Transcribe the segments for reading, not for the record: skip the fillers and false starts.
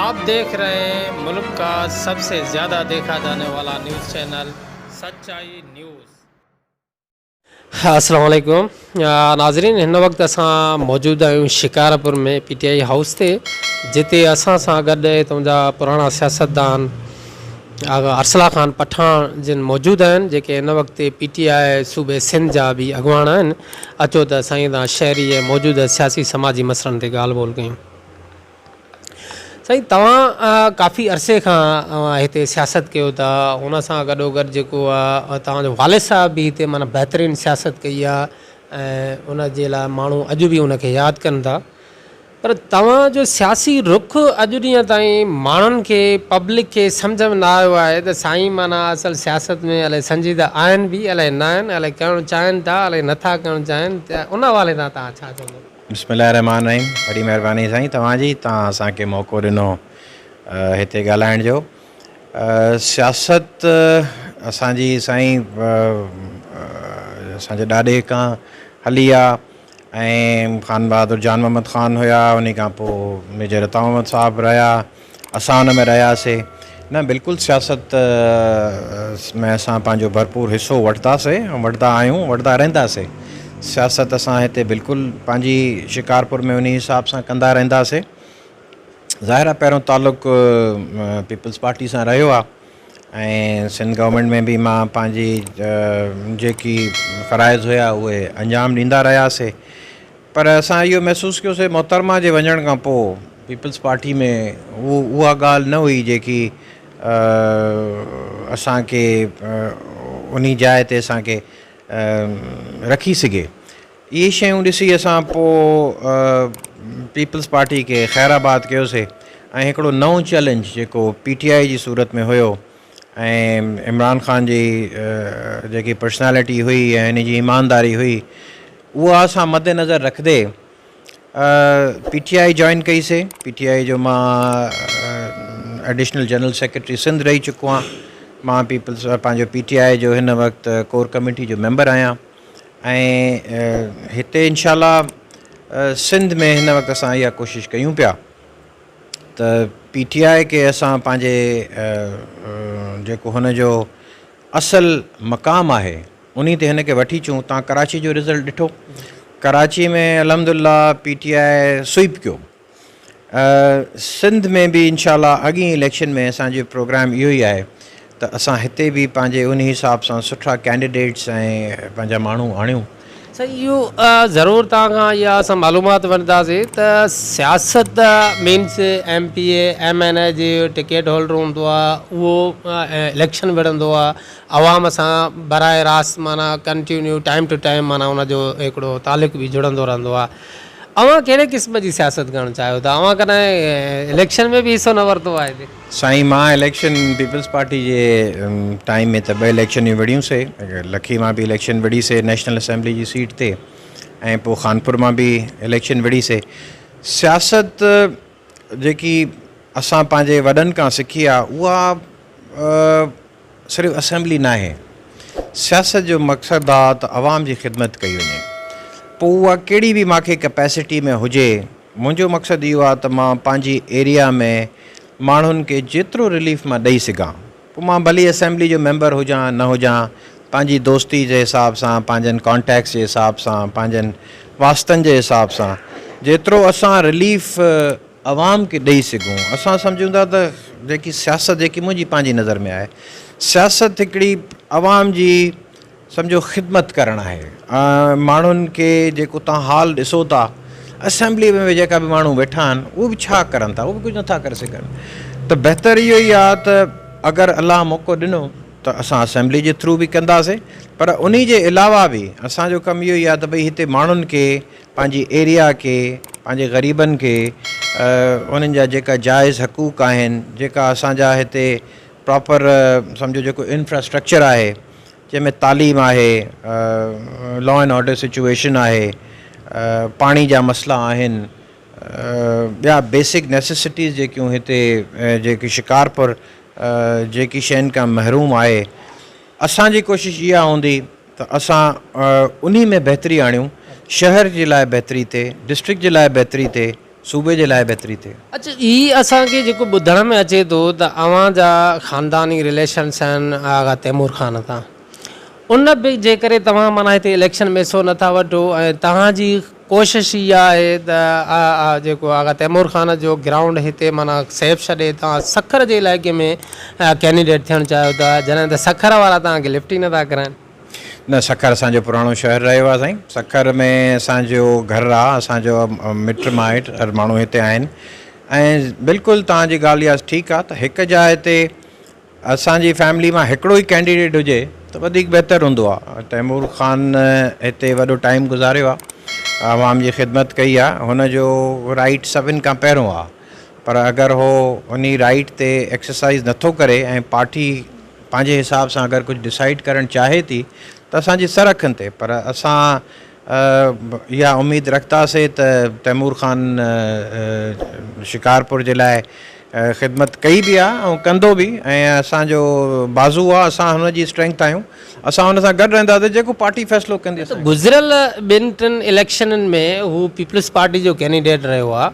आप देख रहे हैं मुल्क का सबसे ज्यादा देखा जाने वाला न्यूज़ चैनल सच्चाई न्यूज़। السلام عليڪم ناظرين هن وقت اسان موجود آهيون Shikarpur ۾ P T I house تي جتي اسان سان گڏ هتان جا پراڻا سياستدان آغا ارسلا خان پٺاڻ جن موجود آهن جيڪي هن وقت پي ٽي آء صوبي سنڌ جا به اڳواڻ آهن اچو ته سائين تان شهري ۽ موجوده سياسي سماجي مسئلن تي ڳالهه ٻولهه ڪيون. سائين توهان ڪافي عرصي کان اوهان هتي سياست ڪيو ٿا ان سان گڏو گڏ جيڪو آ توهان جو والد صاحب به هتي معنيٰ بهترين سياست ڪئي آ ۽ ان جي لاء ماڻهو اڄ به ان کي ياد ڪن ٿا پر توهان جو سياسي رخ اڄ ڏينهن تائين ماڻهن کي پبلڪ کي سمجهه ۾ نه آيو آهي ته سائين معنيٰ اصل سياست ۾ الائي سنجيده آهن به الائي نه آهن الائي ڪرڻ چاهين ٿا الائي نه ٿا ڪرڻ چاهين ته ان حوالي سان توهان ڇا چوندو. بسم الله الرحمٰن الرحيم وڏي مهرباني سائين توهان جي توهان اسان کي موقعو ڏنو هتي ڳالهائڻ جو سياست اسان جي سائين اسان جي ڏاڏي کان هلي آ ۽ خان بهادر جان محمد خان هيا انهي کان پوء ميجر عطا محمد صاحب رهيا اسان ان ۾ رهياسي نه بلڪل سياست ۾ اسان پنهنجو ڀرپور حصو وٺنداسي ۽ وٺندا آهيون وٺندا رهنداسي سياست اسان هتي بلڪل پنهنجي شڪارپور ۾ انهي حساب سان ڪندا رهنداسي ظاهر آهي پهريون تعلق پيپلز پارٽي سان رهيو آهي ۽ سنڌ گورنمينٽ ۾ به مان پنهنجي جيڪي فرائض هيا اهي انجام ڏيندا رهياسي پر اسان اهو محسوس ڪيوسي محترمه جي وڃڻ کان پوء پيپلز پارٽي ۾ اهو اها ڳالهه نه هئي جيڪي اسان کي انهي جاء تي اسان کي رکي سگهي اهي شيون ڏسي اسان پوء پيپلز پارٽي کي خير آباد ڪيوسي ۽ هڪڙو نئون چئلينج جيڪو پي ٽي آء جي صورت ۾ هيو ۽ عمران خان جي جيڪي پرسنالٽي هئي ۽ هن جي ايمانداري هئي اها اسان مد نظر رکندي پي ٽي I join ڪئي سي. پي ٽي آء جو مان ايڊيشنل جنرل سيڪريٽري سنڌ رهي چڪو آهيان. مان پيپلز پنهنجو پي ٽي آء جو هن وقت ڪور ڪميٽي جو ميمبر آهيان ۽ هتي انشاء الله سنڌ ۾ هن وقت اسان اها ڪوشش ڪيون پيا ته پي ٽي آء کي اسان پنهنجي جيڪو هن جو اصل مقام آهي انهي تي هن کي وٺي اچون تان ڪراچي جو رزلٽ ڏٺو ڪراچي ۾ الحمد لله پي ٽي آء سوئپ ڪيو سنڌ ۾ به انشاء الله اڳئين اليڪشن ۾ اسان جو پروگرام اهو ئي آهي ته اسان هتي به پنهنجي انهي حساب سان سٺا ڪينڊيڊيٽس ۽ پنهنجا ماڻهو آڻيون. سائين اهو ضرور توهان کان اها اسان معلومات وٺنداسين ته سياست means M P A M N A جي ٽڪيٽ هولڊر هوندو آهي اهو اليڪشن وڙهندو آهي عوام سان براهه راست معنيٰ ڪنٽينيو ٽائيم ٽو ٽائيم معنيٰ ان جو هڪڙو تعلق به جڙندو رهندو آهي اوهان ڪهڙي قسم جي سياست ڪرڻ چاهيو ٿا اوهان ڪڏهن اليڪشن ۾ به حصو نه ورتو آهي هتي. سائين مان اليڪشن پيپلز پارٽي جي ٽائيم ۾ ته ٻه اليڪشنيون وڙهيون سي لکي مان به اليڪشن وڙهي سي نيشنل اسيمبلي جي سيٽ تي ۽ پوء خانپور مان به اليڪشن وڙهي سي سياست جيڪي اسان پنهنجي وڏن کان سکي آ اها صرف اسيمبلي ناهي، سياست جو مقصد آ ته عوام جي خدمت ڪئي وڃي، پوء اها ڪهڙي به مان کي ڪپيسٽي ۾ هجي، منهنجو مقصد اهو آ ته مان پنهنجي ايريا ۾ ماڻهن کي جيترو رليف مان ڏئي سگهان، پوء مان ڀلي اسيمبلي جو ميمبر هجان نه هجان، پنهنجي دوستي جي حساب سان، پنهنجن ڪانٽيڪٽس جي حساب سان، پنهنجن واسطن جي حساب سان جيترو اسان رليف عوام کي ڏئي سگهون. اسان سمجهون ٿا ته جيڪي سياست جيڪي منهنجي پنهنجي نظر ۾ آهي سياست هڪڙي عوام جي سمجهو خدمت ڪرڻ آهي ماڻهن کي جيڪو تان حال ڏسو ٿا اسيمبلي ۾ به جيڪا به ماڻهو ويٺا آهن اهي به ڇا ڪرن ٿا اهي به ڪجهه نٿا ڪري سگهن ته بهتر اهو ئي آهي ته اگر الله موقعو ڏنو ته اسان اسيمبلي جي ٿرو به ڪنداسين پر انهي جي علاوه به اسان جو ڪم اهو ئي آهي ته ڀئي هتي ماڻهن کي پنهنجي ايريا کي پنهنجي غريبن کي انهن جا جيڪا جائز حقوق آهن جيڪا اسان جا هتي پراپر سمجهو جيڪو انفراسٽرڪچر آهي جنهن ۾ تعليم آهي لا اينڊ آرڊر سچوئيشن آهي پاڻي جا مسئلا آهن ٻيا بيسڪ نيسيسٽيز جيڪيون هتي جيڪي شڪارپور جيڪي شين کان محروم آهي اسان جي ڪوشش اها هوندي ته اسان انهي ۾ بهتري آڻيون، شهر جي لاء بهتري ٿئي، ڊسٽرڪٽ جي لاء بهتري ٿئي، صوبي جي لاء بهتري ٿئي. اچ هي اسان کي جيڪو ٻڌڻ ۾ اچي ٿو ته اوهان جا خانداني رليشنس آهن آغا تيمور خان سان ان به جي ڪري توهان معنيٰ هتي اليڪشن ۾ حصو نٿا وٺو ۽ توهان جي ڪوشش اها آهي ته جيڪو آغا تيمور خان جو گرائونڊ هتي معنيٰ سيف ڇڏي توهان سکر جي علائقي ۾ ڪينڊيڊيٽ ٿيڻ چاهيو ٿا جڏهن ته سکر وارا توهان کي لفٽ ئي نٿا ڪرائن. نه سکر اسان جو پراڻو شهر رهيو آهي سائين سکر ۾ اسان جو گهر آهي اسان جو مٽ مائٽ هر ماڻهو هتي آهن ۽ بلڪل توهان جي ڳالهه اها ٺيڪ آهي ته هڪ جاء تي اسان جي فيملي مان هڪڙو ئي ڪينڊيڊيٽ هجي ته وڌيڪ بهتر هوندو آهي تيمور خان هتي وڏو ٽائيم گذاريو آهي عوام جي خدمت ڪئي آهي هن جو رائيٽ سڀن کان پهريون آهي پر اگر هو انهي رائيٽ تي ايڪسرسائز نٿو ڪري ۽ پارٽي پنهنجي حساب سان اگر ڪجهه ڊسائيڊ ڪرڻ چاهي ٿي ته اسان جي سر اکين تي پر اسان اها اميد رکنداسي ته تيمور خان شڪارپور جي لاء خدمت ڪئي به آهي ۽ ڪندو به ۽ اسان جو بازو آهي اسان هن جي اسٽرينگٿ آهيون اسان هن سان گڏ رهنداسي جيڪو پارٽي فيصلو ڪندي اسان گذريل ٻن ٽن اليڪشنن ۾ هو پيپلز پارٽي جو ڪينڊيڊيٽ رهيو آهي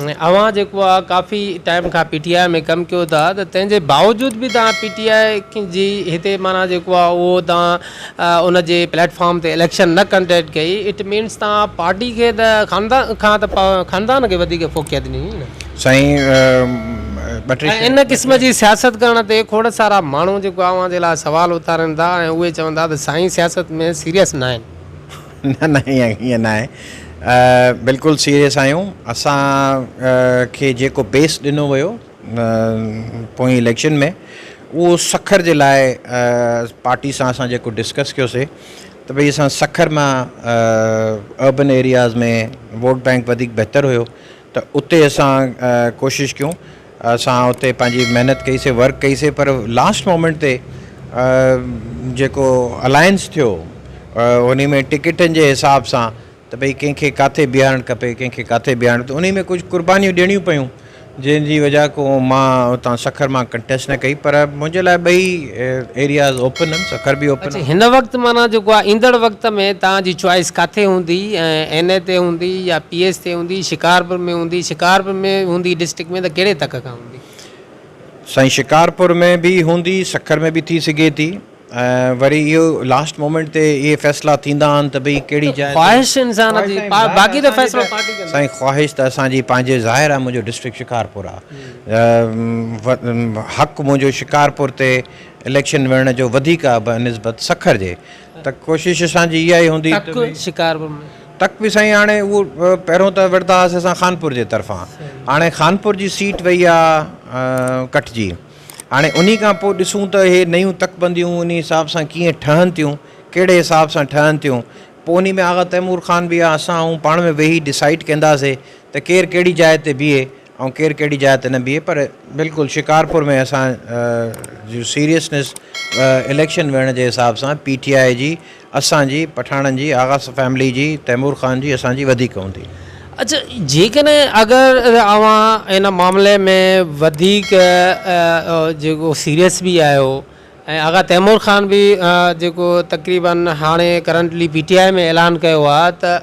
۽ اوهان جيڪو آ ڪافي ٽائيم کان پي ٽي آء ۾ ڪم ڪيو ٿا ته تنهن جي باوجود به توهان پي ٽي آء جي هتي معنيٰ جيڪو آ اهو توهان ان جي پليٽ فارم تي اليڪشن نه ڪنٽيڪٽ ڪئي it means توهان پارٽي کي ته خاندان کان ته خاندان کي وڌيڪ فوقيت ڏني نه. سائين ٻه ٽي ۽ ان قسم جي سياست ڪرڻ تي کوڙ سارا ماڻهو جيڪو آ اوهان جي لاء سوال اٿارين ٿا ۽ اهي چون ٿا ته سائين سياست ۾ سيريس ناهن. نه نه ائين ناهي بلڪل سيريس آهيون اسان کي جيڪو بيس ڏنو ويو پوئين اليڪشن ۾ اهو سکر جي لاء پارٽي سان اسان جيڪو ڊسڪس ڪيوسي ته ڀئي اسان سکر مان اربن ايرياز ۾ ووٽ بينڪ وڌيڪ بهتر هيو ته اتي اسان ڪوشش ڪيون اسان اتي پنهنجي محنت ڪئي سي ورڪ ڪئي سي پر لاسٽ مومينٽ تي جيڪو الائنس ٿيو انهي ۾ ٽڪيٽن جي حساب سان ته ڀئي ڪنهن کي ڪاٿي بيهارڻ کپي ڪنهن کي ڪاٿي بيهارڻ ته انهي ۾ ڪجهه قربانيون ڏيڻيون پيون جنهن جي وجه کان مان اتان سکر مان ڪنٽيسٽ نه ڪئي پر منهنجي لاء ٻئي ايرياز اوپن آهن سکر به اوپن اچا هن وقت معنيٰ جيڪو آهي ايندڙ وقت ۾ توهان جي چوائس ڪاٿي هوندي اين اي تي هوندي يا پي ايس تي هوندي شڪارپور ۾ هوندي شڪارپور ۾ هوندي ڊسٽرڪٽ ۾ ته ڪهڙي تڪ کان هوندي. سائين شڪارپور ۾ به هوندي سکر ۾ به ٿي سگهي ٿي ۽ وري اهو لاسٽ مومينٽ تي اهي فيصلا ٿيندا آهن ته ڀئي ڪهڙي جاء تي خواهش انسان جي باقي ته فيصلو پارٽي ڪندي. سائين خواهش ته اسان جي پنهنجي ظاهر آهي منهنجو ڊسٽرڪٽ شڪارپور آهي حق منهنجو شڪارپور تي اليڪشن وڙهڻ جو وڌيڪ آهي بنسبت سکر جي ته ڪوشش اسان جي اها ئي هوندي ته تڪ شڪارپور ۾. تڪ به سائين هاڻي اهو پهريون ته وڙهندا هئاسين اسان خانپور جي طرفان هاڻي خانپور جي سيٽ وئي آهي ڪٽجي. هاڻي انهي کان پوء ڏسون ته اهي نيون تڪبنديون انهي حساب سان ڪيئن ٺهن ٿيون، ڪهڙي حساب سان ٺهن ٿيون. پوء انهي ۾ آغا تيمور خان به يا اسان آهون پاڻ ۾ ويهي ڊسائيڊ ڪنداسي ته ڪير ڪهڙي جاء تي بيهي ۽ ڪير ڪهڙي جاء تي نه بيهي پر بلڪل شڪارپور ۾ اسان جي سيريسنس اليڪشن وڙهڻ جي حساب سان پي ٽي آء جي اسان جي پٺاڻن جي آغا فيملي جي تيمور خان جي اسان جي وڌيڪ هوندي. اڇا جيڪڏهن اگر اوهان ان معاملي ۾ وڌيڪ جيڪو سيريس به آهيو ۽ آغا تيمور خان به جيڪو تقريبن هاڻي ڪرنٽلي پي ٽي آء ۾ اعلان ڪيو آهي ته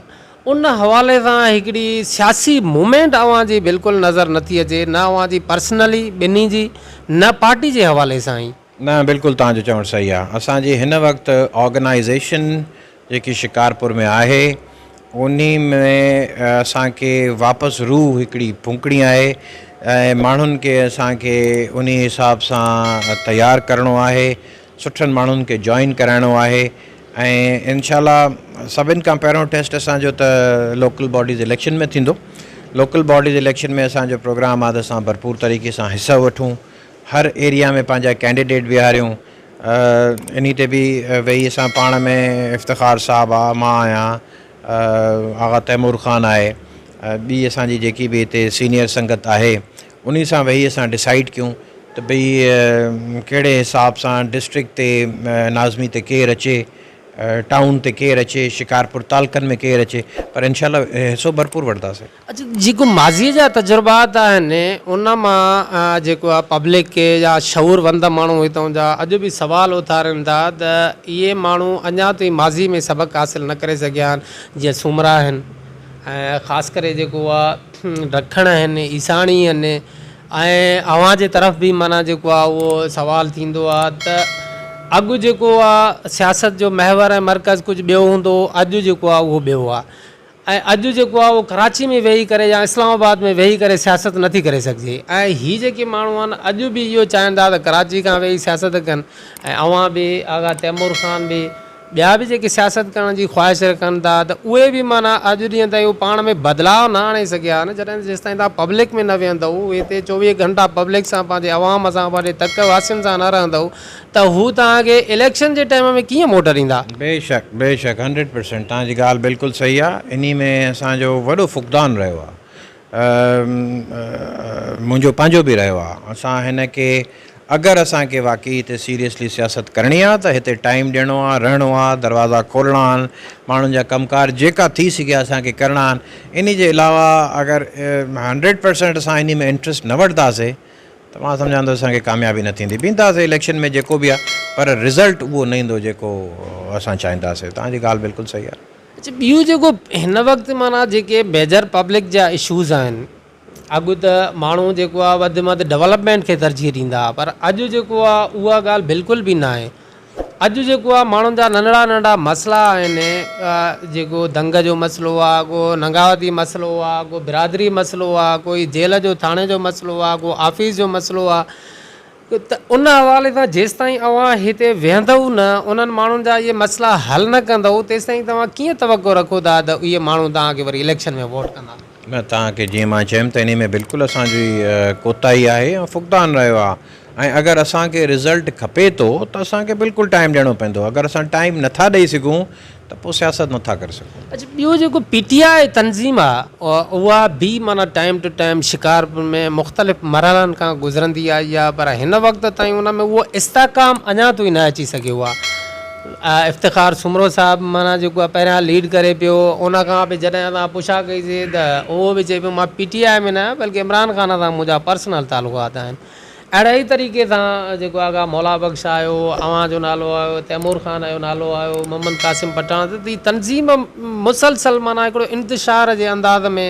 ان حوالي سان هڪڙي سياسي موومينٽ اوهان جي بلڪل نظر نٿي اچي نه اوهان جي پرسنلي ٻنهي جي نه پارٽي جي حوالي سان ئي. نه بلڪل توهان جو چوڻ صحيح آ اسان جي هن وقت آرگنائيزيشن جيڪي شڪارپور ۾ آهي انهي ۾ اسان کي واپس روح هڪڙي ڦونڪڻي آهي ۽ ماڻهن کي اسان کي انهي حساب سان تيار ڪرڻو آهي سٺن ماڻهن کي جوائن ڪرائڻو آهي ۽ انشاء الله سڀن کان پهريون ٽيسٽ اسان جو ته لوڪل باڊيز اليڪشن ۾ ٿيندو لوڪل باڊيز اليڪشن ۾ اسان جو پروگرام آ ته اسان ڀرپور طريقي سان حصو وٺون هر ايريا ۾ پنهنجا ڪينڊيڊيٽ بيهاريون انهي تي به ويهي اسان پاڻ ۾ افتخار صاحب آ مان آهيان آغا تيمور خان آهي ٻي اسان جي جيڪي به هتي سينيئر سنگت آهي انهي سان ويهي اسان ڊسائيڊ ڪيون ته ڀئي ڪهڙي حساب سان ڊسٽرڪٽ تي ناظمي تي ڪير اچي ٽائون تي ڪير اچي شڪارپور تعلقن ۾ ڪير اچي پر انشاء الله حصو ڀرپور وٺنداسين. اچ جيڪو ماضيء جا تجربات آهن ان مان جيڪو آهي پبلڪ کي يا شعور وند ماڻهو هتان جا اڄ به سوال اٿارين ٿا ته اهي ماڻهو اڃا تائين ماضي ۾ سبق حاصل نه ڪري سگهيا آهن جيئن سومرا آهن ۽ خاص ڪري جيڪو آهي. رکڻ آهن عيساڻي آهن ۽ اوهان جي طرف به معنيٰ جيڪو آهي اهو سوال ٿيندو آهي ته اڳ جيڪو آهي سياست جو محور ۽ مرڪز ڪجهه ٻيو هوندو هو اڄ جيڪو آهي اهو ٻيو آهي ۽ اڄ جيڪو آهي اهو ڪراچي ۾ ويهي ڪري يا اسلام آباد ۾ ويهي ڪري سياست نٿي ڪري سگهجي ۽ هي جيڪي ماڻهو آهن اڄ به اهو چاهين ٿا ته ڪراچي کان ويهي سياست ڪن ۽ اوهان به آغا تيمور خان به ٻيا به جيڪي سياست ڪرڻ جي خواهش رکن ٿا ته اهي به معنيٰ اڄ ڏينهن تائين اهو پاڻ ۾ بدلاء نه آڻي سگهيا آهن جڏهن جيستائين توهان پبلڪ ۾ نه ويهندؤ هتي 24 گهنٽا پبلڪ سان پنهنجي عوام سان پنهنجي تڪ واسين سان نه رهندؤ ته هو توهان کي اليڪشن جي ٽائيم ۾ ڪيئن ووٽ ڏيندا؟ بيشڪ بيشڪ هنڊريڊ پرسينٽ توهان جي ڳالهه بلڪل صحيح آ انهي ۾ اسان جو وڏو فقدان رهيو آ منهنجو پنهنجو به رهيو آ اسان هن کي اگر اسان کي واقعي هتي سيريسلي سياست ڪرڻي آ ته هتي ٽائيم ڏيڻو آ رهڻو آ دروازا کولڻا آهن ماڻهن جا ڪم ڪار جيڪا ٿي سگهيا اسان کي ڪرڻا آهن انهي جي علاوه اگر هنڊريڊ پرسينٽ اسان انهي ۾ انٽرسٽ نه وٺنداسي ته مان سمجهان ٿو اسان کي ڪاميابي نه ٿيندي. بيهنداسين اليڪشن ۾ جيڪو به آهي پر رزلٽ اهو نه ايندو جيڪو اسان چاهينداسين. توهان جي ڳالهه بلڪل صحيح آهي. اڇا ٻيو جيڪو هن وقت معنيٰ جيڪي ميجر پبلڪ جا اشوز آهن اڳ ته ماڻهو جيڪو آهي وڌ ۾ وڌ ڊولپمينٽ کي ترجيح ڏيندا هئا پر اڄ جيڪو آهي اها ڳالهه بلڪل به ناهي. اڄ جيڪو آ ماڻهن جا ننڍڙا ننڍڙا مسئلا آهن جيڪو دنگ جو مسئلو آ ڪو ننگاوتي مسئلو آ ڪو برادري مسئلو آ ڪوئي جيل جو ٿاڻي جو مسئلو آ ڪو آفيس جو مسئلو آ ته ان حوالي سان جيستائين اوهان هتي ويهندؤ نه انهن ماڻهن جا اهي مسئلا حل نه ڪندؤ تيستائين توهان ڪيئن توقع رکو ٿا ته اهي ماڻهو توهان کي وري اليڪشن ۾ ووٽ ڪندا. نه توهان کي جيئن مان چيم ته انهي ۾ بلڪل اسان جي ڪوتاهي آهي ۽ فقدان رهيو آ ۽ اگر اسان کي رزلٽ کپي ٿو ته اسان کي بلڪل ٽائيم ڏيڻو پوندو اگر اسان ٽائيم نٿا ڏئي سگهون ته پوء سياست نٿا ڪري سگهون. اڇا ٻيو جيڪو پي ٽي آء تنظيم آ اها به معنيٰ ٽائيم ٽو ٽائيم شڪارپور ۾ مختلف مرحلن کان گذرندي آئي آ پر هن وقت تائين ان ۾ اهو استحڪام اڃا تائين نه اچي سگهيو آ افتخار سومرو صاحب معنيٰ جيڪو آ پهريان ليڊ ڪري پيو ان کان به جڏهن اسان پڇا ڪئي سي ته اهو به چئي پيو مان پي ٽي آء ۾ نه آهيان بلڪه عمران خان سان منهنجا پرسنل تعلقات آهن. اهڙي ئي طريقي سان جيڪو آغا مولا بخش آيو، اوهان جو نالو آيو، تيمور خان جو نالو آيو، محمد قاسم پٺاڻ ته هي تنظيم مسلسل معنيٰ هڪڙو انتشار جي انداز ۾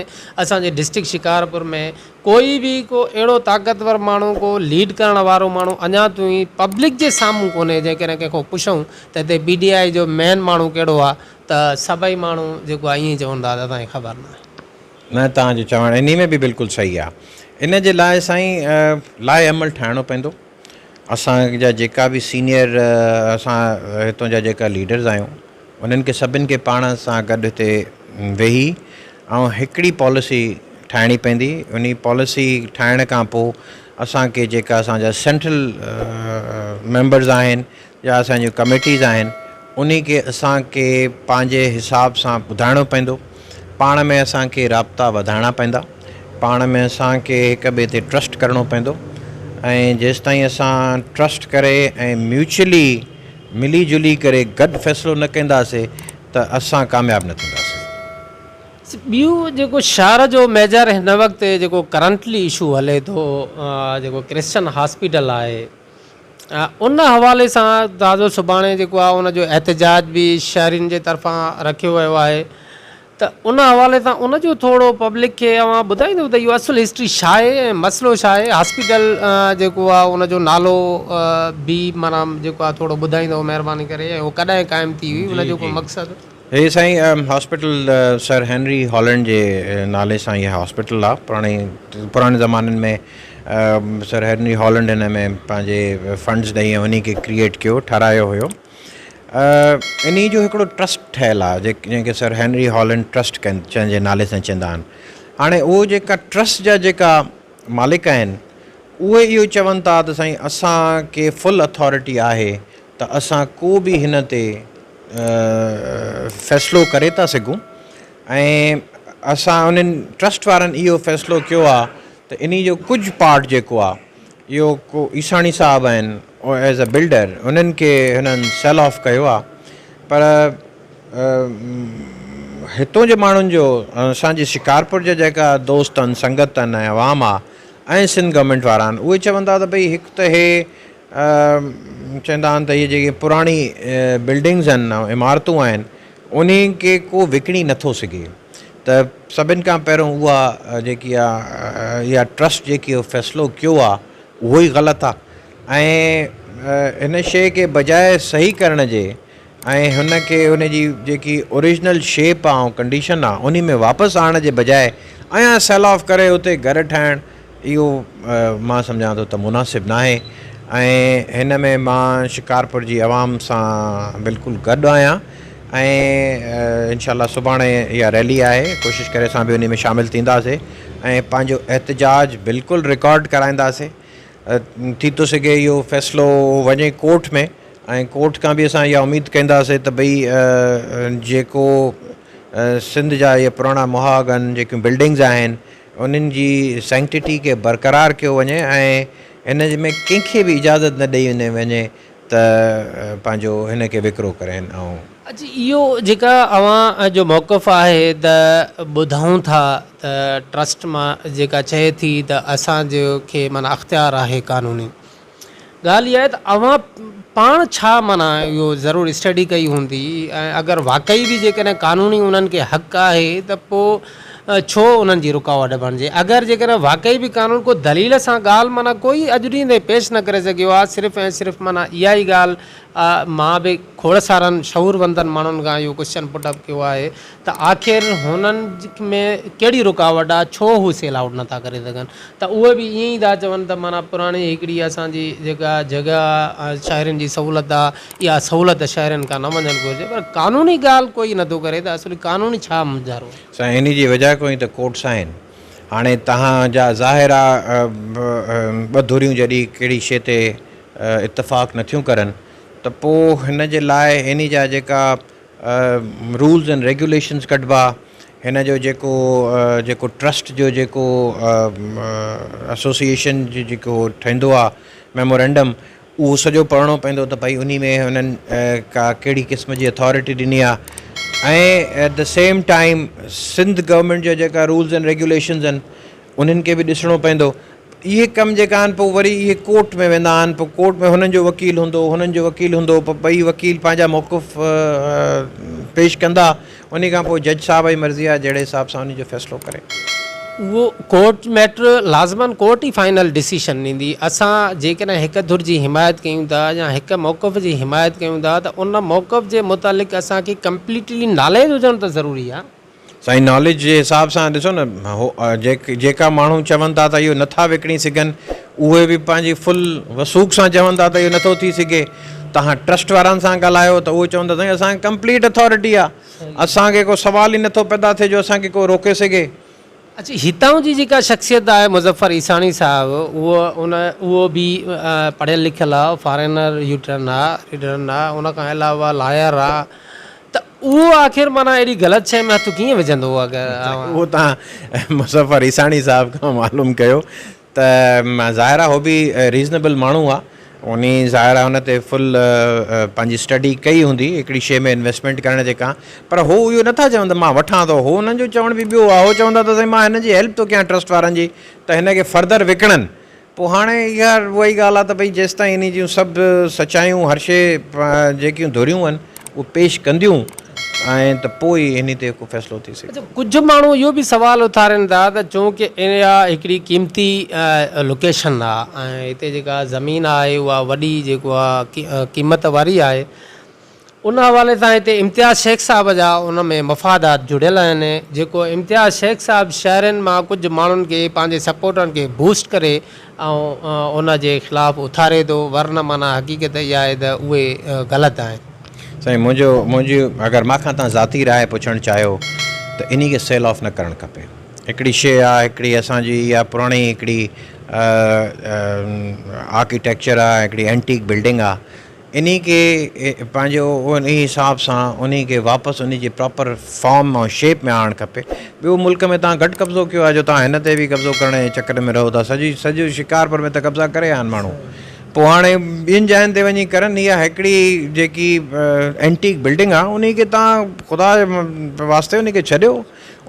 اسان جي ڊسٽرڪٽ شڪارپور ۾ ڪوئي به ڪو اهڙو طاقتور ماڻهو ڪو ليڊ ڪرڻ وارو ماڻهو اڃا تائين پبلڪ جي سامهون ڪونهي جيڪڏهن ڪنهن کان پڇون ته هتي پي ڊي I جو مين ماڻهو ڪهڙو آهي ته سڀئي ماڻهو جيڪو آهي ائين ئي چوندا ته اسان کي خبر ناهي. نه توهان جو چوڻ انهي ۾ به بلڪل صحيح آ. ان جي لاء سائين لاء عمل ٺاهڻو پوندو. اسان جا جيڪا به سينيئر اسان هتون جا جيڪا ليڊرز آهيون انهن کي سڀن کي پاڻ سان گڏ هتي ويهي ۽ هڪڙي پاليسي ٺاهڻي پوندي. انهي پاليسي ٺاهڻ کان پوء اسان کي جيڪا اسان جا سينٽرل ميمبرز آهن يا اسان جون ڪميٽيز آهن انهي کي اسان کي پنهنجي حساب سان ٻڌائڻو پوندو پاڻ ۾ اسان کي رابطا وڌائڻا پوندا پاڻ ۾ اسان کي هڪ ٻئي تي ٽرسٽ ڪرڻو پوندو ۽ جيستائين اسان ٽرسٽ ڪري ۽ ميوچلي ملي جلي ڪري گڏ فيصلو نه ڪنداسي ته اسان ڪامياب نه ٿينداسي. ٻيو جيڪو شهر جو ميجر هن وقت جيڪو ڪرنٽلي اشو هلي ٿو جيڪو ڪرسچن هاسپيٽل آهي ان حوالي سان تازو سڀاڻي جيڪو آهي ان جو احتجاج به شهرين جي طرفان رکيو ويو آهي ته ان حوالي سان ان جو ٿورو پبلڪ کي اوهان ٻڌائيندو ته اهو اصل هسٽري ڇا آهي ۽ مسئلو ڇا آهي هاسپيٽل جيڪو آهي ان جو نالو به معنيٰ جيڪو آهي ٿورو ٻڌائيندو مهرباني ڪري ۽ اهو ڪڏهن قائم ٿي هئي ان جو ڪو مقصد. هي سائين هاسپيٽل سر هينري هالينڊ جي نالي سان هي هاسپيٽل آ پراڻي پراڻي زمانن ۾ سر هينري هالينڊ هن ۾ پنهنجي فنڊز ڏئي ۽ انهي کي ڪريئيٽ ڪيو ٺهرايو هيو انهي جو هڪڙو ٽرسٽ ٺهيل آ جنهن کي سر هينري هالينڊ ٽرسٽ ڪن جي نالي سان چوندا آهن هاڻي اهو جيڪا ٽرسٽ جا جيڪا مالڪ آهن اهي اهو چون ٿا ته سائين اسان کي فل اٿارٽي آهي ته اسان ڪو به هن تي فيصلو ڪري ٿا سگهون ۽ اسان انهن ٽرسٽ وارن اهو فيصلو ڪيو آهي ته انهي جو ڪجهه پارٽ جيڪو آهي اهو ڪو عيساڻي صاحب آهن ايز اي بلڊر انهن کي هنن سيل آف ڪيو آهي پر هتون جي ماڻهن جو اسان جي شڪارپور جا جيڪا دوست آهن سنگت آهن ۽ عوام آهي ۽ سنڌ گورنمينٽ وارا آهن اهي چون ٿا ته ڀئي هڪ ته هي چوندا آهن ته اهي جيڪي پراڻي بلڊنگز آهن عمارتون آهن انهي کي ڪو وڪڻي نٿو سگهي ته ته سڀن کان پهريون اها جيڪي آ اها ٽرسٽ جيڪي اهو فيصلو ڪيو آ اهو ئي غلط آ ۽ هن شيء کي بجاء صحيح ڪرڻ جي ۽ هن کي ان جي جيڪي اوريجنل شيپ آ ۽ ڪنڊيشن آ انهي ۾ واپس آڻڻ جي بجاء اڃا سيل آف ڪري اتي گهر ٺاهڻ اهو مان سمجهان ٿو ته مناسب ناهي ۽ هن ۾ مان شڪارپور جي عوام سان بلڪل گڏ آهيان ۽ انشاء الله سڀاڻي اها ريلي آهي ڪوشش ڪري اسان به انهي ۾ شامل ٿينداسي ۽ پنهنجو احتجاج بلڪل رڪارڊ ڪرائينداسي ٿي ٿو سگهي اهو فيصلو وڃي ڪورٽ ۾ ۽ ڪورٽ کان به اسان اها اميد ڪنداسي ته ڀئي جيڪو سنڌ جا اهي پراڻا مهاڳ آهن جيڪيون بلڊنگز آهن انهن جي سينڪٽٽي کي برقرار ڪيو وڃي ۽ ان ۾ ڪنهن کي به اجازت نه ڏئي وڃي ته پنهنجو هن کي وڪرو ڪرين ۽. اچ اهو جيڪا اوهان جو موقف آهي ته ٻڌائون ٿا ته ٽرسٽ مان جيڪا چئي ٿي ته اسان جو کي معنيٰ اختيار آهي قانوني ڳالهه اها آهي ته اوهان پاڻ ڇا معنيٰ اهو ضرور اسٽڊي ڪئي هوندي ۽ اگر واقعي به جيڪڏهن قانوني انهن کي حق آهي ته پوء ڇو انهن جي رڪاوٽ بڻجي اگر جيڪڏهن واقعي به قانون ڪو دليل سان ڳالهه معنيٰ ڪوئي اڄ ڏينهن تائين پيش نه ڪري سگهيو آهي صرف ۽ صرف معنيٰ اها ئي ڳالهه مان به کوڙ سارن شعوروندن ماڻهن کان اهو ڪوئسچن پٽ اپ ڪيو آهي ته آخر هنن ۾ ڪهڙي رڪاوٽ آهي ڇو هو سيل آئوٽ نٿا ڪري سگهن ته اهي به ائين ئي ٿا چون ته معنيٰ پراڻي هڪڙي اسان جي جيڪا جڳهه آ شهرين جي سهولت آ اها سهولت شهرين کان نه وڃڻ گهرجي پر قانوني ڳالهه ڪوئي نٿو ڪري ته اصل قانوني ڇا مونجهارو آ. سائين انهي جي وجهه ڪوئي ته ڪورٽس آهن هاڻي تهان جا ظاهر آ ٻه ڌريون جڏهن ڪهڙي شي تي اتفاق نٿيون ڪرن ته پو هن جي لاء انهي جا جيڪا رولز اينڊ ريگيوليشنز ڪڍبا هن جو جيڪو جيڪو ٽرسٽ جو جيڪو ايسوسيئيشن جو جيڪو ٺهندو آهي ميمورنڊم اهو سڄو پڙهڻو پوندو ته ڀئي انهي ۾ هنن ڪا ڪهڙي قسم جي اٿارٽي ڏني آهي ۽ at the same time Sindh government جا جيڪا رولز اينڊ ريگيوليشنز آهن انهن کي به ڏسڻو پوندو. اهي ڪم جيڪا آهن پوء وري اهي ڪورٽ ۾ ويندا آهن پوء ڪورٽ ۾ هنن جو وڪيل هوندو هنن جو وڪيل هوندو پوء ٻئي وڪيل پنهنجا موقف پيش ڪندا انهي کان پوء جج صاحب جي مرضي آهي جهڙي حساب سان انهي جو فيصلو ڪري. اهو ڪورٽ ميٽر لازماً ڪورٽ ئي فائنل ڊسيشن ڏيندي. اسان جيڪڏهن هڪ ڌر جي حمايت ڪيون ٿا يا هڪ موقف جي حمايت ڪيون ٿا ته ان موقف جي متعلق اسان کي ڪمپليٽلي ناليج هجڻ ته ضروري آهي. سائين ناليج جي حساب سان ڏسو نه هو جيڪا ماڻهو چون ٿا ته اهو نٿا وڪڻي سگهن اهي به پنهنجي فل وثوق سان چون ٿا ته اهو نٿو ٿي سگهي توهان ٽرسٽ وارن سان ڳالهايو ته اهي چون ٿا سائين اسان کي ڪمپليٽ اٿارٽي آهي اسان کي ڪو سوال ئي نٿو پيدا ٿئي جو اسان کي ڪو روڪي سگهي. اڇا هتان جي جيڪا شخصيت آهي مظفر عيساڻي صاحب اهو ان اهو به پڙهيل لکيل آهي فارينر يوٽرن آهي ريڊرن آهي ان کان علاوه لائر آهي ته اهو آخر معنيٰ اهڙي غلط شيء ۾ هٿ ڪيئن وجهندو اگر اوهان. اهو توهان مظفر عيساڻي صاحب کان معلوم ڪيو ته ظاهر آهي هو به ريزنيبل ماڻهو آهي انهي ظاهر آهي ان تي فل پنهنجي اسٽڊي ڪئي هوندي هڪڙي شيء ۾ انويسٽمينٽ ڪرڻ جي کان پر هو اهو نٿا چون ته مان وٺان ٿو هو انهن جو چوڻ به ٻيو آهي هو چون ٿا ته سائين مان هن جي هيلپ ٿو ڪيان ٽرسٽ وارن جي ته هن کي فردر وڪڻن پوء هاڻي اها اها ئي ڳالهه آهي ته ڀئي جيستائين انهي جون سڀ سچايون هر شيء جيڪيون ڌريون آهن اهي پيش ڪنديون ۽ ته پوء ئي انهي تي ڪو فيصلو ٿي سگهي ٿو. ڪجهه ماڻهو اهو به سوال اٿارين ٿا ته چونڪه اها هڪڙي قيمتي لوڪيشن آهي ۽ هتي جيڪا زمين آهي اها وڏي جيڪو آهي قيمت واري آهي ان حوالي سان هتي امتياز شيخ صاحب جا ان ۾ مفادات جڙيل آهن جيڪو امتياز شيخ صاحب شهرين مان ڪجهه ماڻهن کي پنهنجي سپورٽرن کي بوسٽ ڪري ۽ ان جي خلاف اٿاري ٿو ورنه معنيٰ حقيقت اها آهي ته اهي غلط آهن. سائين منهنجو منهنجي اگر مان کان توهان ذاتي راء پڇڻ چاهيو ته انهي کي سيل آف نه ڪرڻ کپي هڪڙي شيء آ هڪڙي اسان جي اها پراڻي هڪڙي آرڪيٽيڪچر آ هڪڙي اينٽيڪ بلڊنگ آ انهي کي پنهنجو انهي حساب سان انهي کي واپس انهي جي پراپر فارم ۽ شيپ ۾ آڻڻ کپي. ٻيو ملڪ ۾ توهان گهٽ قبضو ڪيو آهي جو توهان هن تي به قبضو ڪرڻ جي چڪر ۾ رهو ٿا. سڄي سڄو شڪارپور ۾ ته قبضا ڪري آيا آهن ماڻهو پوء هاڻي ٻين جاين تي وڃي ڪرن. اها هڪڙي جيڪي اينٽيڪ بلڊنگ آهي انهي کي توهان خدا جي واسطي انهي کي ڇڏيو.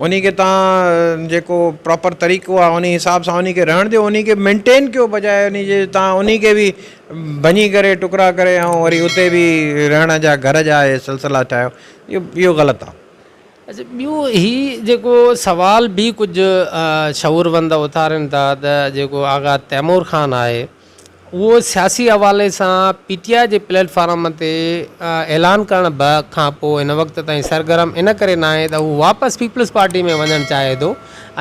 انهي کي توهان جيڪو پراپر طريقو آهي انهي حساب سان انهي کي رهڻ ڏيو انهي کي مينٽين ڪيو بجاء انهي جي توهان انهي کي به ڀڃي ڪري ٽڪرا ڪري ۽ وري اتي به رهڻ جا گهر جا اهي سلسلا ٺاهيو اهو اهو غلط آهي. اچا ٻيو هي جيڪو سوال به ڪجهه شعوروند اٿارين ٿا ته جيڪو آغا تيمور خان آهي اهو سياسي حوالي سان پي ٽي آء جي پليٽ فارم تي اعلان ڪرڻ کان پوء هن وقت تائين سرگرم ان ڪري ناهي ته هو واپس پيپلز پارٽي ۾ وڃڻ چاهي ٿو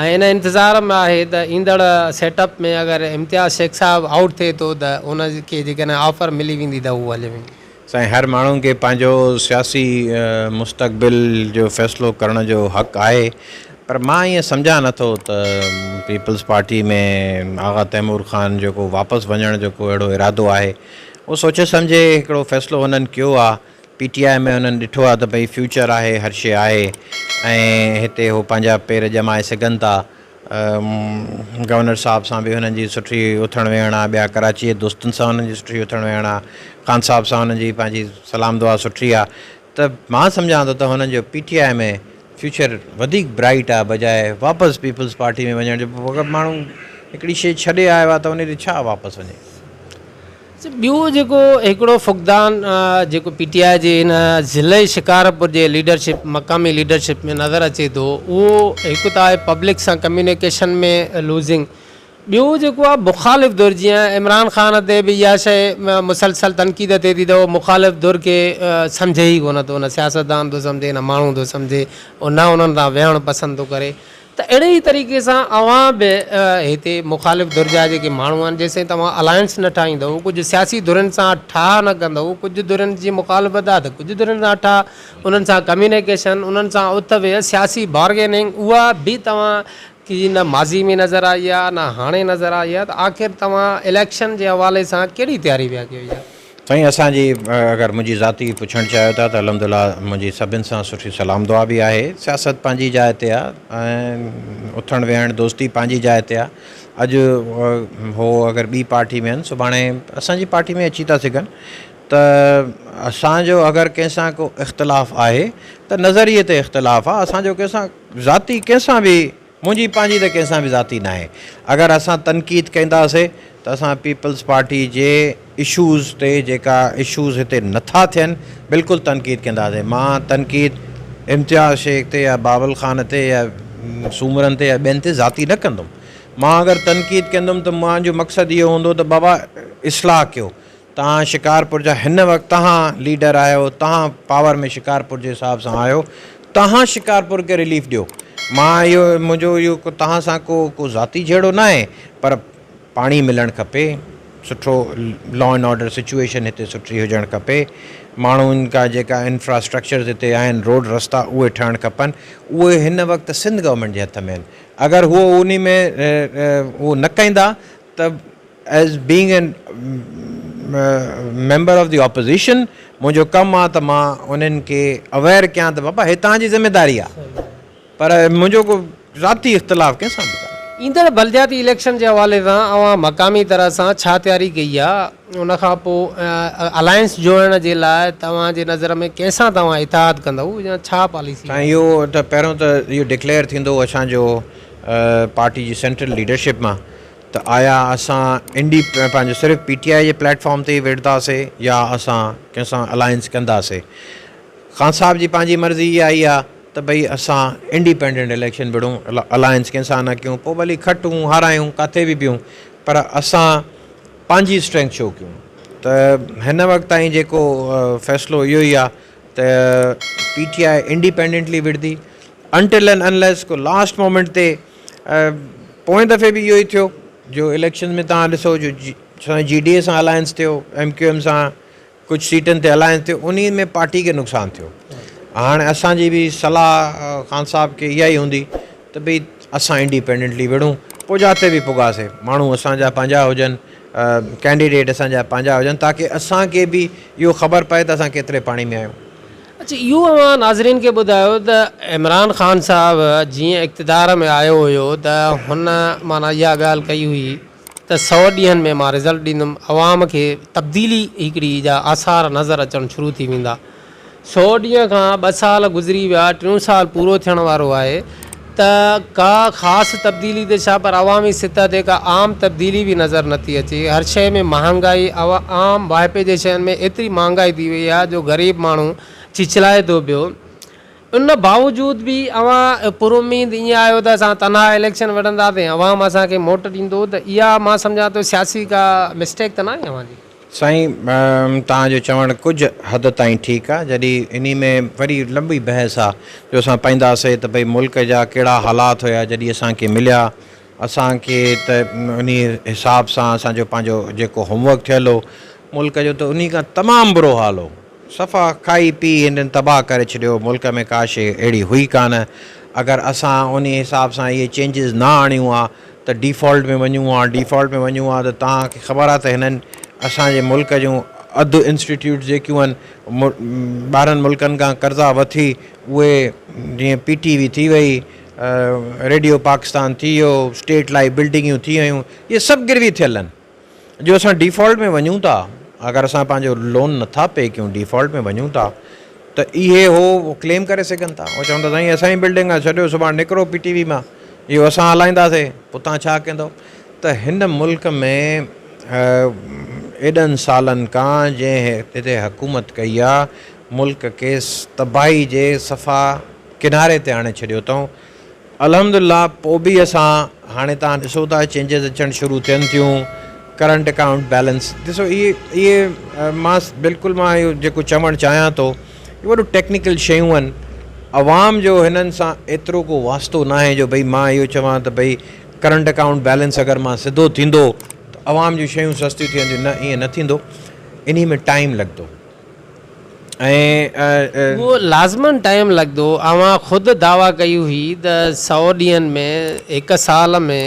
۽ ان انتظار ۾ آهي ته ايندڙ سيٽ اپ ۾ اگر امتياز شيخ صاحب آئوٽ ٿئي ٿو ته ان کي جيڪڏهن آفر ملي ويندي ته هو هلي ويندو. سائين هر ماڻهو کي پنهنجو سياسي مستقبل جو فيصلو ڪرڻ جو حق آهي پر مان ائين سمجهان نه ٿو ته پيپلز پارٽي ۾ آغا تيمور خان جو ڪو واپس وڃڻ جو ڪو اهڙو ارادو آهي اهو سوچي سمجهي هڪڙو فيصلو هنن ڪيو آهي پي ٽي آء ۾ هنن ڏٺو آهي ته ڀئي فيوچر آهي هر شيء آهي ۽ هتي هو پنهنجا پير ڄمائي سگهن ٿا گورنر صاحب سان به هنن جي سٺي اٿڻ ويهڻ آ، ٻيا ڪراچي جي دوستن سان هنن جي سٺي اٿڻ ويهڻ آ، خان صاحب سان هنن جي پنهنجي سلام دعا سٺي آ ته مان سمجهان ٿو ته هنن جو پي ٽي آء ۾ فيوچر وڌيڪ برائيٽ آ بجاء واپس پيپلز پارٽي ۾ وڃڻ جو اگر ماڻهو هڪڙي شيء ڇڏي آيو آ ته ان تي ڇا واپس وڃي. ٻيو جيڪو هڪڙو فقدان جيڪو پي ٽي آء جي هن ضلعي شڪارپور جي ليڊرشپ مقامي ليڊرشپ ۾ نظر اچي ٿو اهو هڪ ته آهي پبلڪ سان ڪميونيڪيشن ۾ لوزنگ ٻيو جيڪو آهي مخالف ڌر جيئن عمران خان تي به اها شيء مسلسل تنقيد ٿئي ٿي ته اهو مخالف ڌر کي سمجهي ئي ڪونه ٿو نه سياستدان ٿو سمجهي نه ماڻهو ٿو سمجهي نه انهن سان ويهڻ پسند ٿو ڪري ته اهڙي ئي طريقي سان اوهان به هتي مخالف ڌر جا جيڪي ماڻهو آهن جيسين توهان الائنس نه ٺاهيندؤ ڪجهه سياسي ڌرين سان ٺاهه نه ڪندؤ ڪجهه ڌرين جي مخالفت آهي ته ڪجهه ڌرين سان ٺاهه انهن سان ڪميونيڪيشن انهن سان اٿ ويهه سياسي بارگيننگ اها به توهان کي نه ماضي ۾ نظر آئي آهي نه هاڻي نظر آئي آهي ته آخر توهان اليڪشن جي حوالي سان ڪهڙي تياري پيا ڪيو يار. سائين اسان جي اگر منهنجي ذاتي پڇڻ چاهيو ٿا ته الحمد لله منهنجي سڀن سان سٺي سلام دعا به آهي سياست پنهنجي جاء تي آ ۽ اٿڻ ويهڻ دوستي پنهنجي جاء تي آ اڄ هو اگر ٻي پارٽي ۾ آهن سڀاڻي اسان جي پارٽي ۾ اچي ٿا سگهن ته اسان جو اگر ڪنهن سان ڪو اختلاف آهي ته نظريي تي اختلاف آ اسان جو ڪنهن سان ذاتي ڪنهن سان به منهنجي پنهنجي ته ڪنهن سان به ذاتي ناهي. اگر اسان تنقيد ڪنداسي ته اسان پيپلز پارٽي جي اشوز تي جيڪا اشوز هتي نٿا ٿين بلڪل تنقيد ڪنداسي. مان تنقيد امتياز شيخ تي يا بابل خان تي يا سومرن تي يا ٻين تي ذاتي نه ڪندم. مان اگر تنقيد ڪندم ته منهنجو مقصد اهو هوندو ته بابا اصلاح ڪيو. توهان شڪارپور جا هن وقت توهان ليڊر آهيو توهان پاور ۾ شڪارپور جي حساب سان آهيو توهان شڪارپور کي رليف ڏيو مان اهو منهنجو اهو ڪو توهان سان ڪو ڪو ذاتي جهيڙو ناهي پر پاڻي ملڻ کپي سٺو لا اينڊ آرڊر سچوئيشن هتي سٺي هجڻ کپي ماڻهن کا جيڪا انفراسٽرڪچرز هتي آهن روڊ رستا اهي ٺهڻ کپن اهي هن وقت سنڌ گورنمينٽ جي هٿ ۾ آهن اگر هو انهي ۾ اهو نه ڪندا ته as being an member of the opposition منهنجو ڪم آ ته مان انهن کي اويئر ڪيان ته بابا هي توهان جي ذميداري آ پر منهنجو ڪو ذاتي اختلاف ڪنهن سان به ڪانهي. ايندڙ بلدياتي اليڪشن جي حوالي سان اوهان مقامي طرح سان ڇا تياري ڪئي آ ان کان پوء الائنس جوڙڻ جي لاء توهان جي نظر ۾ ڪنهن سان توهان اتحاد ڪندؤ يا ڇا پاليسي سائين اهو ته پهريون ته اهو ڊڪليئر ٿيندو اسان جو پارٽي جي سينٽرل ليڊرشپ مان ته آيا اسان انڊي پنهنجو صرف پي ٽي آء جي پليٽ فارم تي ئي وڙهنداسي يا اسان ڪنهن سان الائنس ڪنداسي. خان صاحب جي پنهنجي مرضي اها ئي آ ته ڀئي اسان انڊيپينڊنٽ اليڪشن وڙهون الائنس ڪنهن سان نه ڪيون پوء ڀلي کٽون هارايون ڪاٿي به بيهون پر اسان پنهنجي اسٽرينٿ شو ڪيون ته هن وقت تائين جيڪو فيصلو اهو ئي آ ته پي ٽي آء انڊيپينڊنٽلي وڙهندي انٽل اينڊ انليس ڪو لاسٽ مومينٽ تي پوئين دفعي به اهو ئي ٿيو جو اليڪشن ۾ توهان ڏسو جو جي ڊي اي سان الائنس ٿيو ايم ڪيو ايم سان ڪجهه سيٽن تي الائنس ٿيو انهي ۾ پارٽي کي نقصان ٿيو هاڻي اسان جي به صلاح خان صاحب کي اها ئي هوندي ته ڀئي اسان انڊيپينڊنٽلي وڙهون پوء جاتي به پڳاسي ماڻهو اسان جا پنهنجا هجن ڪينڊيڊيٽ اسان جا پنهنجا هجن تاڪه اسان کي به اهو خبر پئي ته اسان ڪيتري پاڻي ۾ آهيون. اڇا اهو اوهان ناظرين کي ٻڌايو ته عمران خان صاحب جيئن اقتدار ۾ آيو هيو ته هن معنيٰ اها ڳالهه ڪئي هئي ته سو ڏينهن ۾ مان رزلٽ ڏيندم عوام کي تبديلي هڪڙي جا آثار نظر اچڻ شروع ٿي ويندا. سو ڏينهن کان ٻه سال گذري ويا ٽيون سال پورو ٿيڻ وارو آهي ته ڪا خاص تبديلي ته ڇا پر عوامي سطح تي ڪا عام تبديلي به نظر نٿي اچي هر شيء ۾ مهانگائي عام واهپي جي شين ۾ ايتري مهانگائي ٿي وئي آهي جو غريب ماڻهو چيچلائي ٿو پيو. ان باوجود به اوهان پراميد ائين آهيو ته اسان تنها اليڪشن وڙهنداسين عوام اسان کي موٽ ڏيندو ته اها مان سمجهان ٿو سياسي ڪا مسٽيڪ ته ناهي اوهان جي. سائين توهان جو چوڻ ڪجهه حد تائين ٺيڪ آ جڏهن انهي ۾ وري لنبي بحث آ جو اسان پائينداسي ته ڀئي ملڪ جا ڪهڙا حالات هيا جڏهن اسان کي مليا اسان کي ته انهي حساب سان اسان جو پنهنجو جيڪو هوم ورڪ ٿيل هو ملڪ جو ته انهي کان تمام برو حال هو صفا کائي پي هنن تباهه ڪري ڇڏيو ملڪ ۾ ڪا شي اهڙي هئي ڪانه اگر اسان انهي حساب سان اهي چينجز نه آڻيون ها ته ڊيفالٽ ۾ وڃون ها ڊيفالٽ ۾ وڃون ها ته توهان کي خبر آهي ته هنن اسان جي ملڪ جون اڌ انسٽيٽيوٽس جيڪيون آهن ٻاهرن ملڪن کان قرضا وٺي اهي جيئن پي ٽي وي ٿي وئي ريڊيو پاڪستان ٿي ويو اسٽيٽ لائيف بلڊنگيون ٿي ويون اهي سڀ گروي ٿيل آهن جو اسان ڊيفالٽ ۾ وڃون ٿا اگر اسان پنهنجو لون نٿا پي ڪيون ڊيفالٽ ۾ وڃون ٿا ته اهي هو ڪليم ڪري سگهن ٿا هو چون ٿا سائين اسان جي بلڊنگ آهي ڇڏيو سڀاڻي نڪرو پي ٽي وي مان اهو اسان هلائينداسي پوء تان ڇا ڪندو ته هن ملڪ ۾ ايڏن سالن کان جنهن هتي حڪومت ڪئي آهي ملڪ کي تباهي جي صفا ڪناري تي آڻي ڇڏيو اٿئون الحمد الله پوء به اسان هاڻي توهان ڏسو ٿا چينجز اچڻ شروع ٿين ٿيون ڪرنٽ اڪائونٽ بيلنس ڏسو اهي اهي مان بلڪل مان اهو جيڪو چوڻ چاهيان ٿو اهو وڏو ٽيڪنيڪل شيون آهن عوام جو هنن سان ايترو ڪو واسطو ناهي جو ڀئي مان اهو چوان ته ڀئي ڪرنٽ اڪائونٽ بيلنس اگر مان سڌو ٿيندو ته عوام جون شيون سستيون ٿي وينديون نه ائين نه ٿيندو انهي ۾ ٽائيم لڳندو ۽ اهو لازماً ٽائيم لڳندو. اوهان خود دعويٰ ڪئي هئي ته سئو ڏينهن ۾ هڪ سال ۾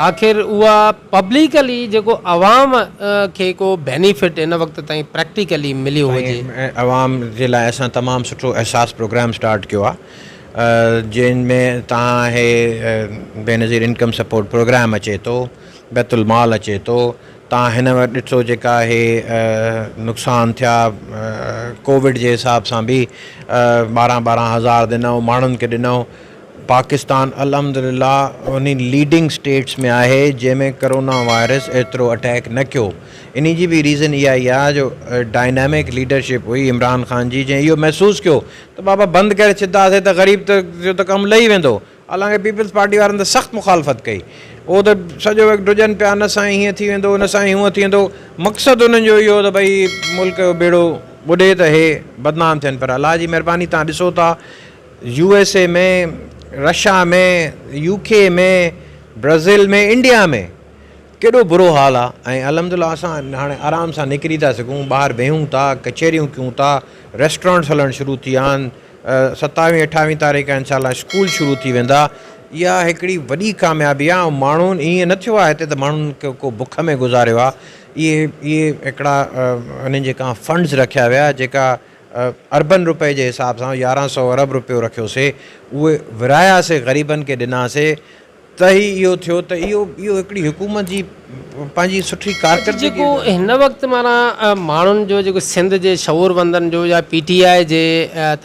آخر اها پبلڪلي جيڪو عوام کي ڪو بينيفٽ هن وقت تائين پريڪٽيڪلي مليو هجي. سائين عوام جي لاء اسان تمام سٺو احساس پروگرام اسٽارٽ ڪيو آهي جنهن ۾ توهان هي بينظير انڪم سپورٽ پروگرام اچي ٿو بيت المال اچي ٿو تان هن وقت ڏٺو جيڪا هي نقصان ٿيا ڪووڊ جي حساب سان به ٻارهن ٻارهن هزار ڏنئون ماڻهن کي ڏنئون پاڪستان الحمد لله انهي ليڊنگ اسٽيٽس ۾ آهي جنهن ۾ ڪرونا وائرس ايترو اٽيڪ نه ڪيو انهي جي به ريزن اها ئي آهي جو ڊائنامڪ ليڊرشپ هئي عمران خان جي جنهن اهو محسوس ڪيو ته بابا بند ڪري ڇڏنداسي ته غريب ته جو ته ڪم لهي ويندو حالانڪه پيپلز پارٽي وارن ته سخت مخالفت ڪئي. اهو ته سڄو وقت ڊڄن پيا نه سائين هيئن ٿي ويندو نه سائين هونئن ٿي ويندو. مقصد انهن جو اهو هو ته ڀئي ملڪ جو ٻيڙو ٻڏي ته هي بدنام ٿين پر الله جي مهرباني تان ڏسو ٿا U S A ۾ Russia ۾ U K ۾ Brazil ۾ India ۾ ڪيڏو برو حال آ ۽ الحمد لله اسان هاڻي آرام سان نڪري ٿا سگهون ٻاهر ويهون ٿا ڪچهريون ڪيون ٿا ريسٽورنٽس هلڻ شروع ٿي ويا آهن ستاويهين اٺاويهين تاريخ کان انشاء الله اسڪول شروع ٿي ويندا اها هڪڙي وڏي ڪاميابي آهي ۽ ماڻهن ائين نه ٿيو آهي هتي ته ماڻهن ڪو بک ۾ گذاريو آهي اهي اهي هڪڙا انهن جي ڪا فنڊز رکيا ويا جيڪا اربن روپئي جي حساب سان 1100 ارب روپيو رکيوسي اهي ورهاياسي غريبن کي ڏناسي ته ئي اهو ٿيو ته اهو اهو هڪڙي حڪومت جي پنهنجي سٺي اڄ ڪارڪردگي جيڪو جو. هن وقت معنيٰ ماڻهن جو جيڪو سنڌ جي شعوروندن جو يا پي ٽي آء جي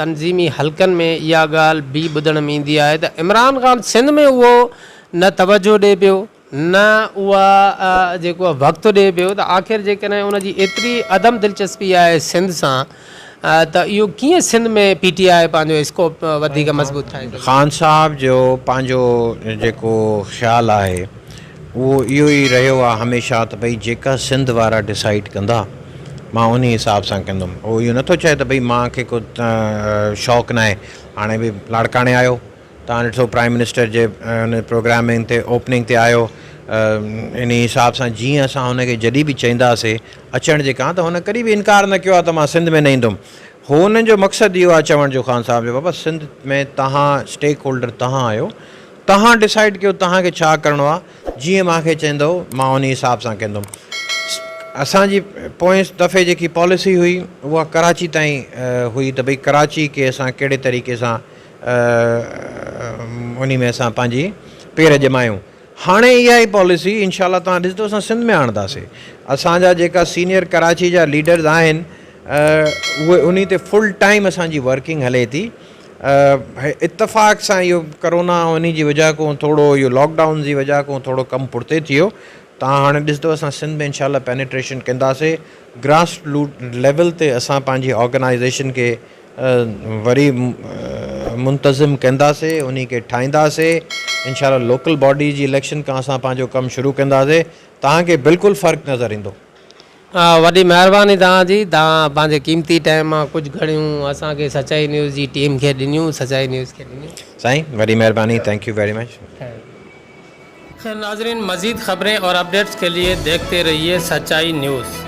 تنظيمي حلقن ۾ اها ڳالهه به ٻڌڻ ۾ ايندي آهي ته عمران خان سنڌ ۾ اهو نه توجهه ڏئي پيو نه اها جيڪو وقت ڏئي پيو ته آخر جيڪڏهن ان جي ايتري عدم دلچسپي آهي سنڌ سان ته اهو ڪيئن سنڌ ۾ پي ٽي آء پنهنجو اسڪوپ وڌيڪ مضبوط ٺاهي سگهي ٿي؟ خان صاحب جو پنهنجو جيڪو خيال آهي اهو اهو ئي رهيو آهي هميشه ته ڀئي جيڪا سنڌ وارا ڊسائيڊ ڪندا مان انهي حساب سان ڪندم اهو اهو نٿو چئي ته ڀئي مان کي ڪو شوق ناهي هاڻي به لاڙڪاڻي آيو توهان ڏٺو پرائم منسٽر جي ان پروگرامنگ تي اوپننگ تي آيو انهي حساب سان جيئن اسان هن کي جڏهن به چئينداسي اچڻ جي ڪان ته هن ڪڏهن به انڪار نه ڪيو آهي ته مان سنڌ ۾ نه ايندم هو انهن جو مقصد اهو آهي چوڻ جو خان صاحب جو بابا سنڌ ۾ توهان اسٽيڪ هولڊر توهان آهيو توهان ڊسائيڊ ڪيو توهان کي ڇا ڪرڻو آهي جيئن مان کي چئندو مان انهي حساب سان ڪندم اسان جي پوئين دفعي جيڪي پاليسي هئي اها ڪراچي تائين هئي ته ڀئي ڪراچي کي اسان ڪهڙي طريقي سان انهي ۾ اسان پنهنجي پير ڄمايون. هاڻي اها ئي پاليسي انشاء الله توهان ڏسندو اسان سنڌ ۾ آڻنداسي. اسان جا جيڪا سينيئر ڪراچي جا ليڊرز آهن اهي انهي تي فل ٽائيم اسان جي ورڪنگ هلي ٿي. اتفاق سان اهو ڪرونا انهي جي وجه کان ٿورو اهو لاڪ ڊائون جي وجه کان ٿورو ڪم پٺتي ٿي ويو. توهان هاڻي ڏسندو اسان سنڌ ۾ انشاء الله پينيٽريشن ڪنداسي. گراس روٽ ليول تي اسان پنهنجي آرگنائيزيشن کي وري منتظم ڪنداسي انهي کي ٺاهينداسي انشاء الله لوڪل باڊي جي اليڪشن کان اسان پنهنجو ڪم شروع ڪنداسي توهان کي بلڪل فرق نظر ايندو. وڏي مهرباني توهان جي توهان پنهنجي قيمتي ٽائيم مان ڪجهه گهڙيون اسان کي سچائي نيوز جي ٽيم کي ڏنيون سچائي نيوز کي ڏنيون. سائين وڏي مهرباني thank you very much. خير ناظرين مزيد خبرين اور اپڊيٽس کے لئي ديکھتي رھيي سچائي نيوز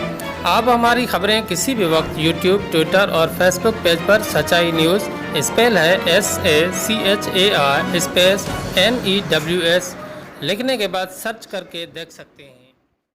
آپ ھماري خبرين ڪسي بھي وقت يوٽيوب ٽوئٽر اور فيسبوڪ پيج پر سچائي نيوز اسپيل ھي S A C H A I space N E W S لکھني کے بعد سرچ ڪر ڪي ديکھ سکتي ھين.